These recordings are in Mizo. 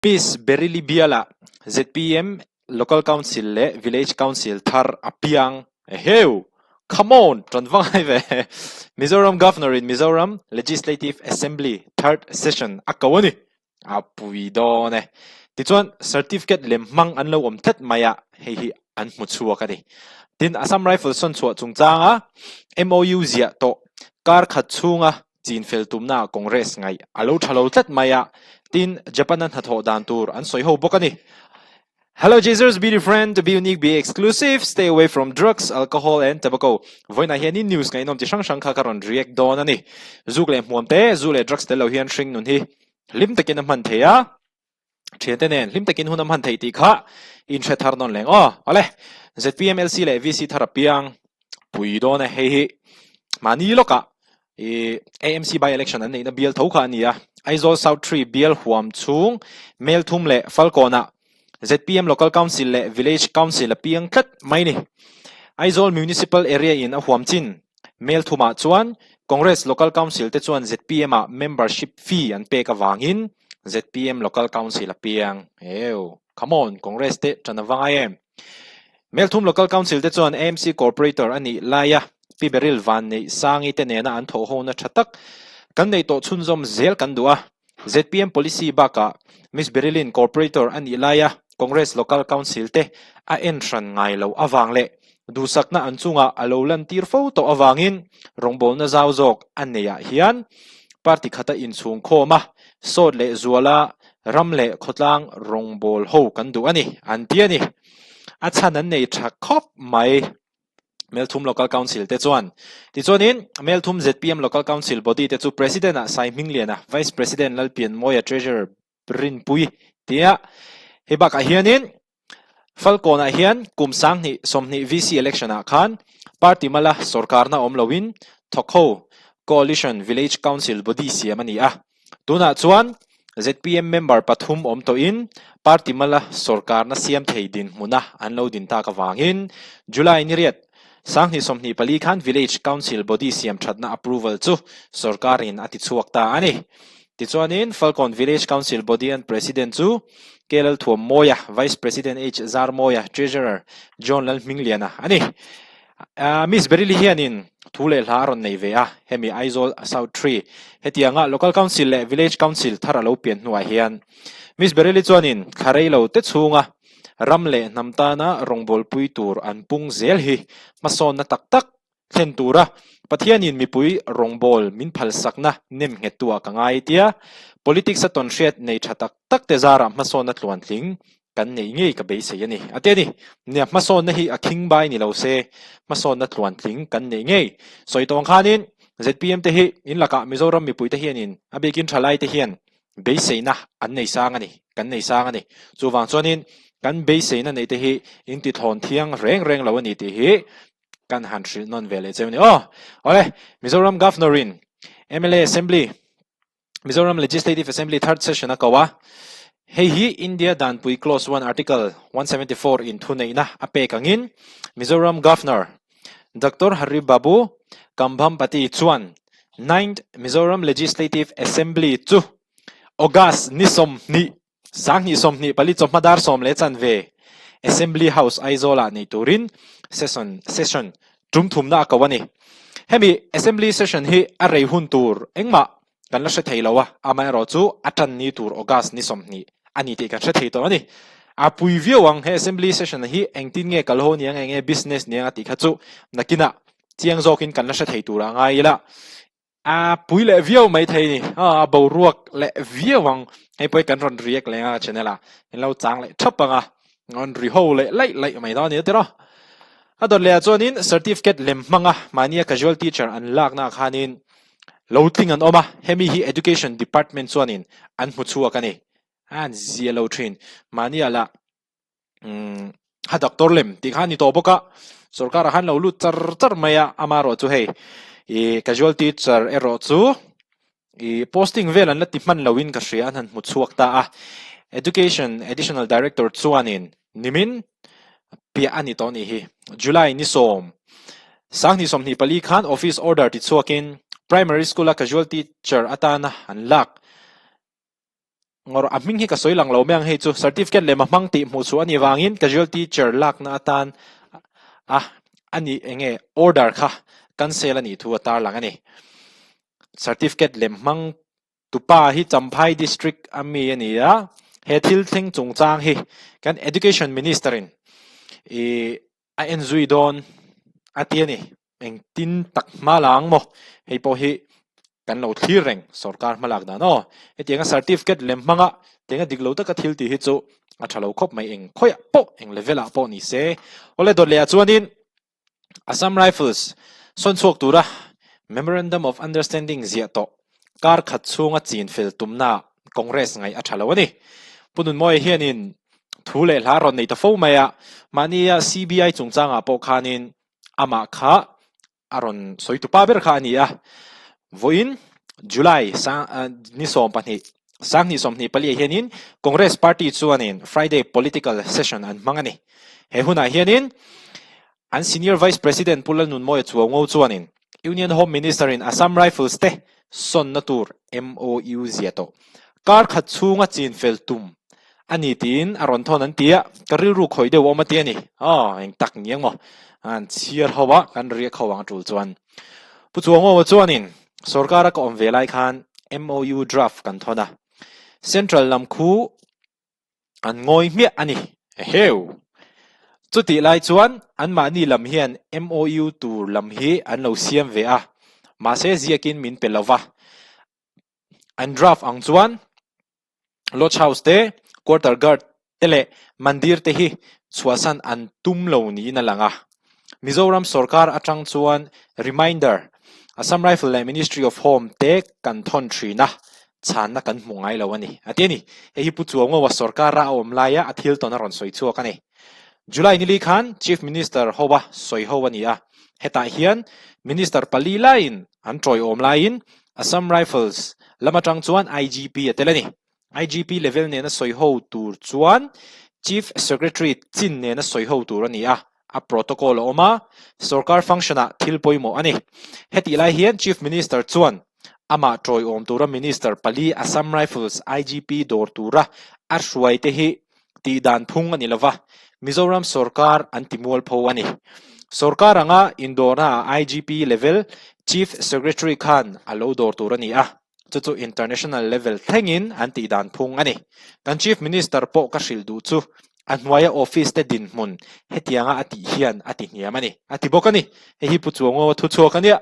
Miss Berili bialah zpm Local Council leh Village Council thar a piang. Eheu! Come on! Ṭan va ngai ve! Mizoram Governor in Mizoram Legislative Assembly Third Session a ko a ni. A pui dawn e. Tichuan, Certificate lem hmang an lo awm tlat mai a, hei hi an hmu chhuak a ni. Tin, Assam Rifle sawn chhuah chungchanga MOU ziah tawh kar khat chhunga chin fel tumna Congress ngaih a lo tha lo tlat mai a, tin Japan-a hnathawh dan tur an sawi ho bawk a ni. Hello Jesus, be different, be unique, be exclusive, stay away from drugs, alcohol and tobacco. Vawiinah hianin news ngaihnawm chi hrang hrang kha ka rawn react dawn a ni. Zuk leh hmuam te, zu leh drugs tel lo hian hring nun hi hlim takin a hman thei a. Thiante nen hlim takin hun a hman theih tih kha in hre thar nawn leng aw. Awle, ZPMLC leh VC thar apiang pui dawn e hei hi mahni lawkah i AMC by election an neihna bial tho kha a ni a. Aizawl South 3 bial huam chhung Melthum leh Falkawnah ZPM Local Council leh Village Council a piang tlat mai ni. Aizawl Municipal Area in a huam chin Melthumah chuan Congress Local Council te chuan ZPM ah membership fee an pek avangin ZPM Local Council a piang. Heu! Come on! Congress te tan a va ngai em? Melthum Local Council te chuan AMC Corporator a nih laia Pi Beryl Vanneih Sangi te nena an thawhhona tha tak kan neih tawh chhunzawm zel kan duh a. Zpm policy bakah Miss Beryl-in Corporator a nih laia Congress Local Council te a en hran ngai loh avang leh duhsakna an chungah a lo lantir fo tawh avangin rawngbawlna zau zawk a neihah hian party khata inchhung khawm a, sawt leh zuala ram leh khawtlang rawngbâwl ho kan duh a ni, an ti a ni. A chhan an nei tha khawp mai. Melthum Local Council te chuan. Tichuanin, Melthum zpm Local Council body te chu President ah Sai Hmingliana, Vice President Lalpianmawia, Treasurer Rinpui tia hei bakah hianin Falkawnah hian kum 2020 VC election ah khan party mala sorkarna awm loin thawkho Coalition Village Council body siam a ni a. Tunah chuan zpm member pathum awm tawhin party mala sorkarna siam thei dinhmuna an lo din tak avangin July ni riat 2024 khan Village Council body siam thatna approval chu sorkarin a tichhuak ta a ni. Tichuanin Falkawn Village Council body an President chu K Lalthuammawia, Vice President H Zarmawia, Treasurer John Lalhmingliana a ni. Miss Beryl-i hianin thu leh hla a rawn nei ve a, hemi Aizawl South 3 hetianga Local Council leh Village Council thar a lo pian hnuah hian Miss Beryl-i chuanin thla rei lo te chhunga ram leh hnam tana rawngbawlpui tur an pung zel hi hmasawnna tak tak thlen tura Pathianin mipui rawngbâwl min phalsakna nem nghettu ah ka ngai tia politics a tawnhriat nei tha tak tak te zarah hmasawnna tluantling kan neih ngei ka beisei a ni a ti a ni. Nia, hmasawnna hi a khing bai ni lo se hmasawnna tluantling kan neih ngei. Sawi tawng khanin zpm te hi in lakah Mizoram mipui te hianin a bikin thalai te hian beiseina an nei sang a ni, kan nei sang a ni. Chuvang chuanin kan beiseina neih te hi in ti thlawn thiang reng reng lo a ni tih hi kan han hrilh nawn ve leh cheu ni aw. Awle, Mizoram Governor in mla Assembly, Mizoram Legislative Assembly Third Session a ko a, hei hi India Danpui Clause 1 Article 174 in thuneihna a pek angin Mizoram Governor Doctor Hari Babu Kambhampati chuan Ninth Mizoram Legislative Assembly chu August ni 20 2024 chawhma dar 10:15 Assembly House Aizawl-ah nei turin session session tum thumna a ko a ni. Hemi Assembly session hi a rei hun tur engmah kan la hre thei lo a, amaherawh chu a tan ni tur August ni 20 a ni tih kan hre thei tawh a ni. A pui viau ang he Assembly session hi engtin nge kal ho niang enge business niang a tih kha chu nakinah chiang zawkin kan la hre thei tur a ngai ila. A pui leh viau mai thei ni. A boruak leh viau ang. Hei pawh hi kan rawn react leh ang a channel ah. In lo chang leh thap ang a. Rawn ri ho leh laih laih mai dawn a ni tiraw. A dawt leh ah chuanin certificate lem hmang a mahnia casual teacher an lakna ah khanin lo tling an awm a. Hemi hi education department chuanin an hmu chhuak a ni. A an zia lo thin. Mahnia lah umm ha doctor lem tih kha a ni tawh bawk a sorkar ah khan lo lut char char mai a amaherawh chu hei ih casual teacher erawh chu ih posting vel an la ti hman lo in ka hria an han hmu chhuak ta a education additional director chuanin nimin piah a ni tawh a nih hi July ni 10 2024 khan office order ti chhuakin primary school a casual teacher atana an lak. Ngawr a hming hi ka sawi lang lo mai ang hei chu certificate lem a hmang tih hmuh chhuah a nih vangin casual teacher lakna atan a a nih eng nge order kha cancel a nih thu a tarlang a ni. Certificate lem hmang tupa hi Champhai district a mi a ni a, he thil thleng chungchang hi kan education minister in ih a en zui dawn a ti a ni. Engtin tak hma la ang maw? Hei pawh hi kan lo thlir reng sorkar hmalak dan aw. Hetianga certificate lem hmanga tenga dik lo taka thil tih hi chu a tha lo khawp mai eng khawiah pawh eng level ah pawh ni se. Awle dawt leh ah chuanin Assam Rifles sawn chhuak tura Memorandum of Understanding ziah tawh kar khat chhunga chin fel tumna Congress ngaih a tha lo a ni. Pu Nunmawia hianin thu leh hla rawn nei ta fo mai a, mahnia CBI chungchangah pawh khanin amah kha a rawn sawi tupa ber kha a ni a. Vawiin July sang ni 12 sanghnih 24 ah hianin Congress party chuanin Friday political session an hmang a ni. He hunah hianin an senior vice president Pu Lalnunmawia Chuaungo chuanin Union Home Minister in Assam Rifles te sawnna tur MOU zia tawh kar khat chhunga chin fel tum a ni tiin a rawn thawn an ti a, ka rilru khawih deuh awm a ti a ni. Aw, eng tak ni ang maw? An chhiar ho a, kan riak ho ang tul chuan. Pu Chuangawa chuanin sorkara ka awm ve lai khan MOU draft kan thawn a, Central lam khu an ngawi hmiah a ni. Eheu! Chutih lai chuan anmahni lam hian MOU tur lam hi an lo siam ve a, mahse ziakin min pe lo va. An draft ang chuan Lodge House te, Quarter Guard te leh Mandir te hi chhuahsan an tum lo niin a lang a. Mizoram sorkar atang chuan reminder, Assam Rifle leh Ministry of Home te kan thawn thin a, chhanna kan hmu ngai lo a ni, a ti a ni. Hei hi Pu Chuaungawa sorkara a awm laia a thil tawn a rawn sawi chhuak a ni. July nili khan Chief Minister hoa sawi ho a ni a, hetah hian Minister pali laiin an tawiawm laiin Assam Rifles lam atang chuan IGP a tel a ni. IGP level nena sawi ho tur chuan Chief Secretary chin nena sawi ho tur a ni a, a protocol a awm a, sorkar function-ah thil pawimawh a ni. Hetih lai hian Chief Minister chuan amah tawiawm tura Minister pali Assam Rifles IGP dawr tura a hruaite hi tih dan phung a ni lova, Mizoram sorkar an ti mualpho a ni. Sorkar anga indawrnaah IGP level Chief Secretary khan a lo dawr tur a ni a, chu chu international level thlengin an tih dan phung a ni. Kan Chief Minister pawh ka hrilh duh chu a hnuaia office te dinhmun hetianga a tih hian a ti hniam a ni, a ti bawk a ni. Hei hi Pu Chuangawa thuchhuak a nia.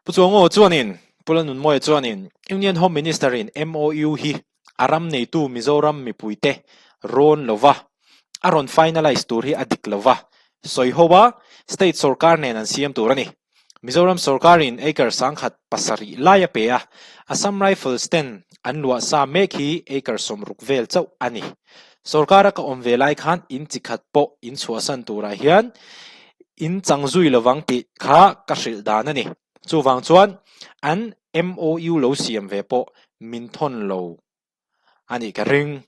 Pu Chuangaw chuanin, Pu Lalnunmawia chuanin Union Home Minister-in MOU hi a ram neitu Mizoram mipuite rawn lova a rawn finalise tur hi a dik lova sawi ho a, state sorkar nen an siam tur a ni. Mizoram sorkarin acre 7,007 lai a pe a, Assam Rifles ten an luah sa mek hi acre 60 vel chauh a ni. Sorkara ka awm ve lai khan in chi khat pawh in chhuahsan turah hian in chang zui lovang tih kha ka hrilh dan a ni. Chuvang chuan an MOU lo siam ve pawh min thawn lo a nih ka ring.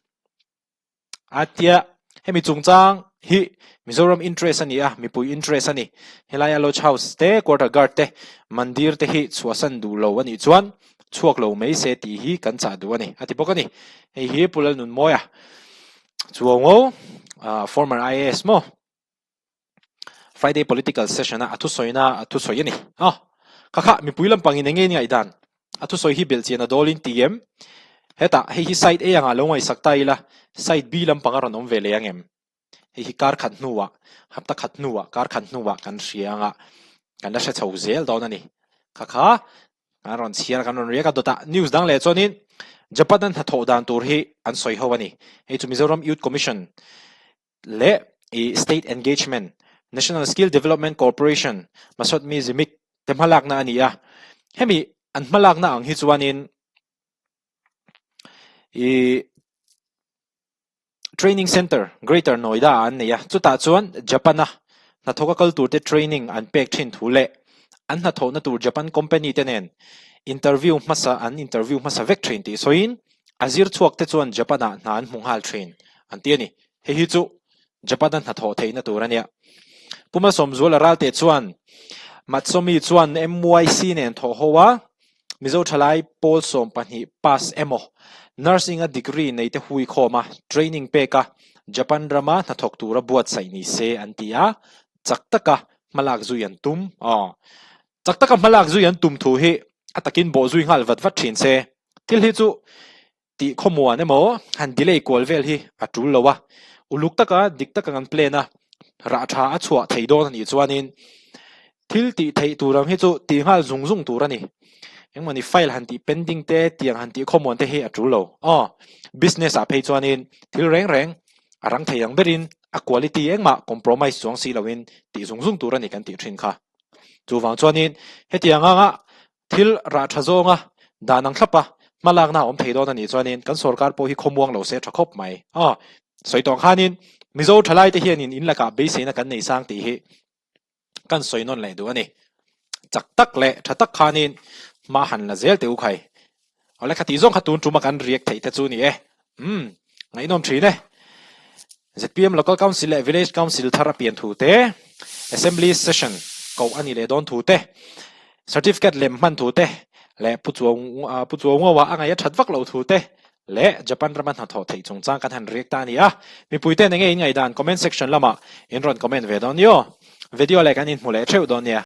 A tia hemi chungchang hi Mizoram interest a ni a, mipui interest a ni. Helaia Lodge House te, Quarter Guard te, Mandir te hi chhuahsan duh lo a nih chuan chhuak lo mai se tih hi kan chah duh a ni, a ti bawk a ni. Hei hi Pu Lalnunmawia Chuaungo, former IAS maw? Friday political session a a thusawina a thusawi a ni. Aw, kha kha mipui lampangin eng nge i ngaihdan? A thusawi hi belhchian a dawlin ti em? Hetah, hei hi side A angah lo ngaihsak ta ila, side B lampang a rawn awm ve leh ang em? Hei hi kar khat hnuah, hapta khat hnuah, kar khat hnuah kan hria anga kan la hre chho zel dawn a ni. Kha kha kan rawn chhiar kan rawn riak a dawtah news dang leh chuanin Japan an hnathawh dan tur hi an sawi ho a ni. Hei chu Mizoram Youth Commission leh i State Engagement, National Skill Development Corporation, Masawtmi Zimik te hmalakna a ni a. Hemi an hmalakna ang hi chuanin i Training Center, Greater Noida ah an nei a, chutah chuan Japan-a hnathawka kal turte training an pek thin thu leh an hnathawhna tur Japan company te nen interview hmasa an interview hmasa vek thin tih sawiin A zir chhuak te chuan Japan ah hna an hmu nghal thin an ti a ni. Hei hi chu Japan a hnathawh theihna tur a nia. Pu Malsawmzuala Ralte chuan Matsomi chuan MYC nen thawh ho a. Mizo thalai pawl 12 pass emaw nursing a degree nei te hui khawm a training pek a Japan rama hnathawk tura buatsaih ni se an ti a, chak taka hmalak zui an tum. Aw. Chak taka hmalak zui an tum thu hi a takin bawh zui nghal vat vat thin se. Thil hi chu tih khawmuan emaw han delay kual vel hi a tul lo a, uluk taka dik taka kan plan a, rah tha a chhuah thei dawn a nih chuanin thil tih theih tur ang hi chu tih nghal zung zung tur a ni. Engmawni file han tih pending te tiang han tih khawmuan te hi a tul lo. Aw, business ah phei chuanin thil reng reng a rang thei ang berin a quality engmah compromise chuang si loin tih zung zung tur a ni kan tih thin kha. Chuvang chuanin hetiang anga Thil rah tha zawnga dan ang thlapa hmalakna a awm thei dawn a nih chuanin kan sorkar pawh hi khawmuang lo se tha khawp mai. Aw, sawi tawh ang khanin Mizo thalaite hianin in lakah beiseina kan nei sang tih hi kan sawi nawn leh duh a ni. Chak tak leh tha tak khanin hma han la zel teh u khai. Awle kha tih zawng kha tun tuma kan react theih te chu ni e. Umm, ngaihnawm thin e. ZPM Local Council leh Village Council thar a pian thu te, Assembly Session koh a nih leh dawn thu te, Certificate lem hman thu te leh Pu Chuau Pu Chuau Ngaua a ngaih a that vak loh thu te leh Japan rama hnathawh theih chungchang kan han react ta a ni a. Mipui ten enge in ngaihdan comment section lamah in rawn comment ve dawn ni aw. Video leh kan inhmu leh theuh dawn nia.